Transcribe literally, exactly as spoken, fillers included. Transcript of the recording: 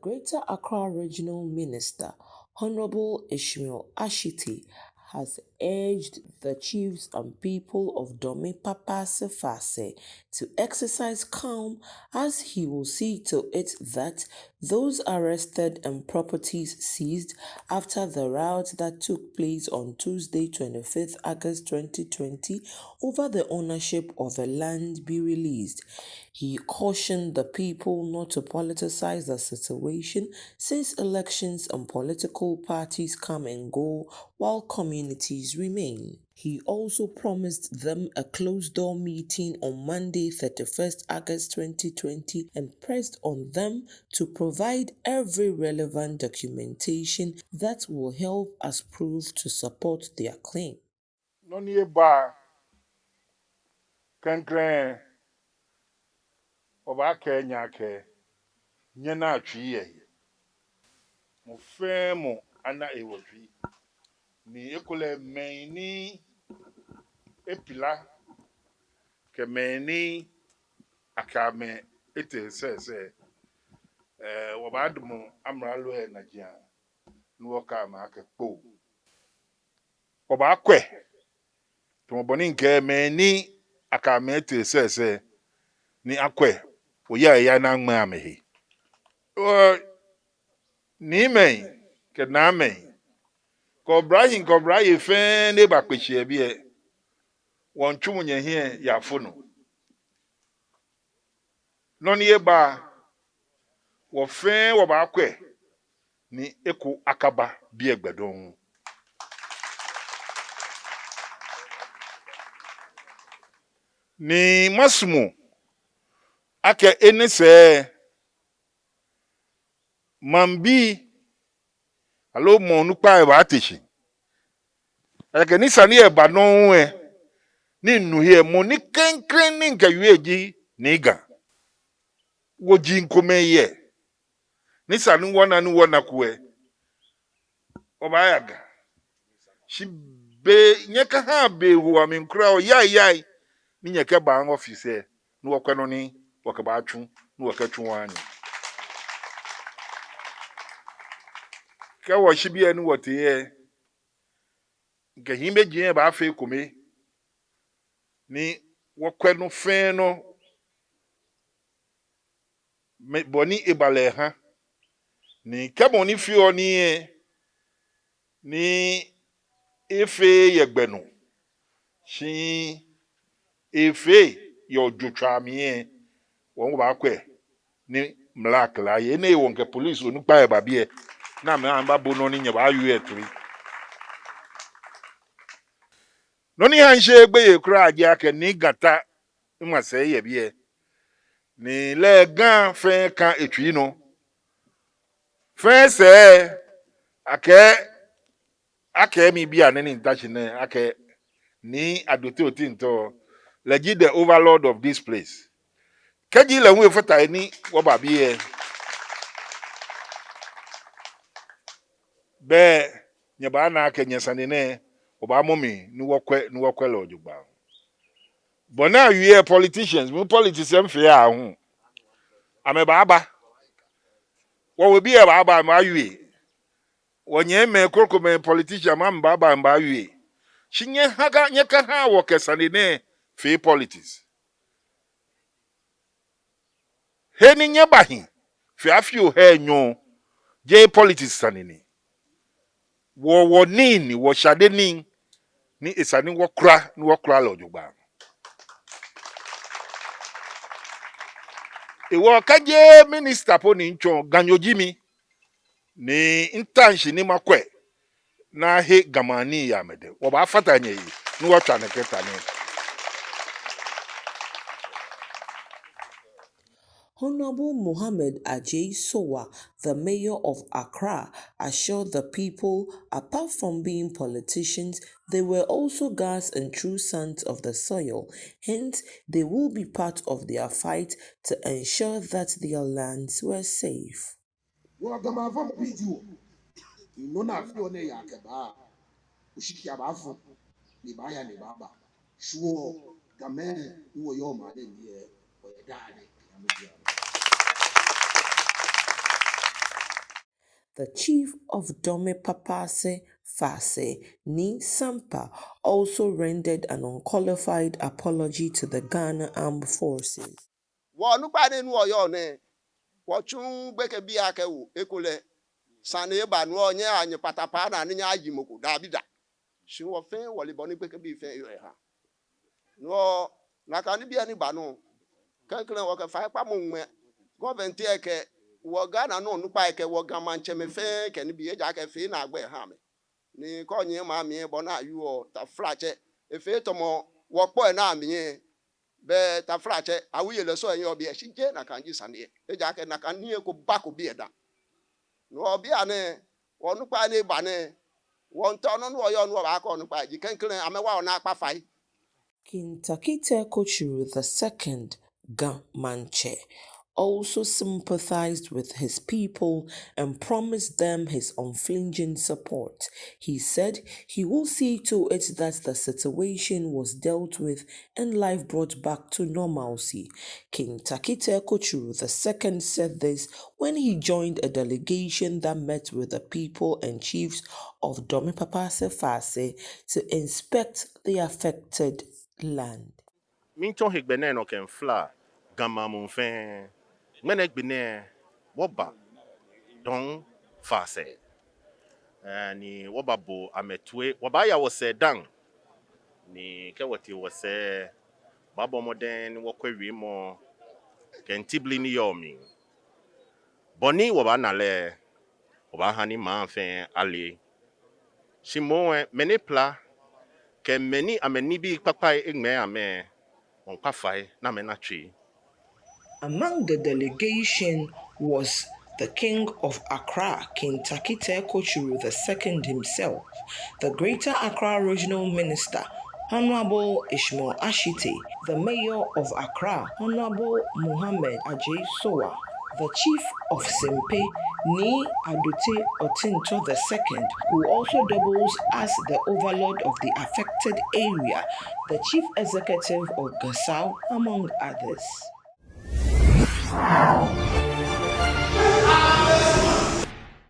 Greater Accra Regional Minister Honorable Ishmael Ashitey has urged the chiefs and people of Dome Papaase-Faase to exercise calm, as he will see to it that those arrested and properties seized after the riot that took place on Tuesday, twenty-fifth August twenty twenty, over the ownership of a land be released. He cautioned the people not to politicize the situation, since elections and political parties come and go while communities remain. He also promised them a closed-door meeting on Monday, thirty-first August twenty twenty, and pressed on them to provide every relevant documentation that will help as proof to support their claim. Nɔ ni eba klɛŋklɛŋ, wɔbaakɛɛ nyɛ akɛ nyɛnaa tsui yɛ he. Mɔ fɛɛ mɔ ana ewɔ tsui. Ni ekolɛ mɛi ni epila kɛ mɛi ni akɛ amɛ etee sɛɛsɛɛ, ɛɛ, wɔbaadamɔ amralo lɛ najiaŋ ni wɔkɛɛ amɛ akɛ kpoo. Wɔbaakwɛ, tamɔ bɔ ni mikɛɛ, mɛi ni akɛ amɛ etee sɛɛsɛɛ ni akwɛ, wɔya eya ni aŋmɛ amɛhe. Wɔ niimɛi kɛ naamɛi, kɛ oblahii kɛ oblayei fɛɛ ni bakpe shi yɛ biɛ, wɔmiitsumɔ nyɛhiɛ yɛ afo nɔ. Nɔ ni eba, wɔ fɛɛ wɔbaakwɛ ni eko akaba biɛ gbɛ dɔŋŋ. Ni masumɔ akɛ enɛ sɛɛ maŋbii aloo mɔ onukpai baate shi. Akɛ ni sane lɛ ba nɔŋŋ lɛ, ni minu he lɛ, mɔ ni klɛŋklɛŋ ni mikɛwie ji Nii Ga. Wɔji komɛi yɛ. Ni esa ni wɔna ni wɔnakwɛ, wɔbaaya Ga. Shi be, nyɛkahaa be eho amli kwraa, wɔyayai ni nyɛkɛba office lɛ, ni wɔkwɛ nɔ ni wɔkɛbaatsu, ni wɔkɛtsu wɔha nyɛ. Kɛ wɔshi biɛ ni wɔtee lɛ, mikɛ hiimeji lɛ baafee ekome, ni wɔkwɛ nɔ fɛɛ nɔ, mɛɛ bɔ ni eba lɛ ha. Ni kɛ mɔ ni feɔ nii lɛ, ni efeee yɛ gbɛ nɔ, shi efee yɛ ojotswaa mli lɛ, wɔbaakwɛ ni mla kla yɛ. Enɛ hewɔ mikɛ police onukpai lɛ ba biɛ, ni amɛbabo nɔ ni nyɛbaawie lɛ toi. Nɔ ni ha misheee gbeyei kwraa ji akɛ Nii Ga ta ŋma sɛɛ yɛ biɛ. Ni lɛ Ga fɛɛ ka etsui nɔ. Fɛɛ sɛɛ akɛ, akɛ mi bianɛ ni mita shi nɛɛ, akɛ Nii Adote Otintor, lɛ ji the overlord of this place. Kɛji lɛ hu efata he ni wɔba biɛ, belɛ nyɛbaana akɛ nyɛsane nɛɛ, wɔbaamɔ mli ni wɔkwɛ, ni wɔkwɛ lɛ jogbaŋŋ. Bɔ ni awie lɛ, politicians, mɛi politicians fɛɛ aahu, amɛbaaba. Wɔwebii lɛ baaba, amɛbaawie. Wɔnyɛmimɛi krokomɛi politician, amɛbaaba, amɛbaawie. Shi nyɛha ka, nyɛkaha wɔkɛ sane nɛɛ fee politics. He ni nyɛbahi, fɛɛ afii ohɛ enyɔ, jeee politics sane ni. Wɔ, wɔnii ni, wɔshade nii ni esa ni wɔkura, ni wɔkura lɛ jogbaŋŋ. Hewɔ kɛji minister po ni mitsɔ, Ganyo ji mi, ni mita shi ni makwɛ ni ahe Ga maŋ nii yɛ amɛdɛŋ, wɔbaafata nyɛyi ni wɔtswa nɛkɛ ta nɛɛ. Honorable Mohammed Adjei Sowah, the mayor of Accra, assured the people, apart from being politicians, they were also Gas and true sons of the soil. Hence, they will be part of their fight to ensure that their lands were safe. Wɔ Gamɛi afɔmɔ bii ji wɔ. Nɔ ni afeɔ nɛɛ yaa kɛbaa. Oshiki abaafɔ, ni ebaaya ni ebaaba. Shi wɔ Gamɛi ni wɔyɔɔ maŋ nɛɛ mli lɛ, wɔyɛ daa nɛɛ. The chief of Dome Papase Fase, Nii Sampa, also rendered an unqualified apology to the Ghana Armed Forces. Wɔnukpai ni wɔyɔɔ nɛɛ, wɔtsuuu gbekɛbii akɛ wɔ ekolɛ sane eba nɔ, nyɛhaa nyɛkpataa paa naa ni nyɛyayi mɔ ko, dabida. Shi wɔ fɛɛ wɔle bɔ ni gbekɛbii fɛɛ yɔɔ ehaa. Nɔ, nakai nibii ni ba nɔ, klɛŋklɛŋ wɔkɛ faikpamɔ ŋmɛ government lɛ kɛ wɔ Ghana nɔ onukpai kɛ wɔ Ga maŋtsɛmɛi fɛɛ kɛ nibii, ejaakɛ efee naagbee eha amɛ. Ni kɛ onyɛ maŋ mli lɛ, bɔ ni ayɔɔ, taflatsɛ, efee tamɔ wɔkpɔi lɛ naa mli lɛ, bɛ taflatsɛ, awuyelɛ sɔŋŋ yɔɔ biɛ, shi jeee nakai ji sane lɛ. Ejaakɛ nakai nii lɛ eko bako biɛ dã. Nɔ, bianɛ wɔnukpai ni ba nɛɛ, wɔmiitao nɔ ni wɔyɔɔ ni wɔbaakɔ onukpai ji klɛŋklɛŋ amɛwa wɔ naakpa fai. King Tackie Teiko Tsuru the second, Ga Maŋtsɛ, also sympathized with his people and promised them his unflinching support. He said he will see to it that the situation was dealt with and life brought back to normalcy. King Tackie Teiko Tsuru the second said this when he joined a delegation that met with the people and chiefs of Dome Papase Fase to inspect the affected land. Miitsɔ hegbɛ nɛɛ nɔ kɛmiifla Ga maŋ muu fɛɛ. Ŋmɛnɛ gbi nɛɛ wɔba Dome Fase. Ɛɛ, ni wɔbabo amɛ toi, wɔbaaya wɔsɛɛ dã. Ni kɛ wɔtee wɔsɛɛ, wɔbaabɔ mɔdɛŋ ni wɔkwɛ wiemɔ kɛ nitibli ni yɔɔ mli. Bɔ ni wɔbaana lɛ, wɔbaaha ni maŋ fɛɛ ale. Shi moŋ lɛ, mɛi ni pila kɛ mɛi ni amɛnibii kpakpai eŋmɛɛ amɛ, wɔmiikpa fai ni amɛna tsui. Among the delegation was the King of Accra, King Tackie Teiko Tsuru the second himself, the Greater Accra Regional Minister, Honorable Ishmael Ashitey, the Mayor of Accra, Honorable Mohammed Adjei Sowah, the Chief of Sempe, Nii Adote Otintor the second, who also doubles as the overlord of the affected area, the Chief Executive of Gasau, among others.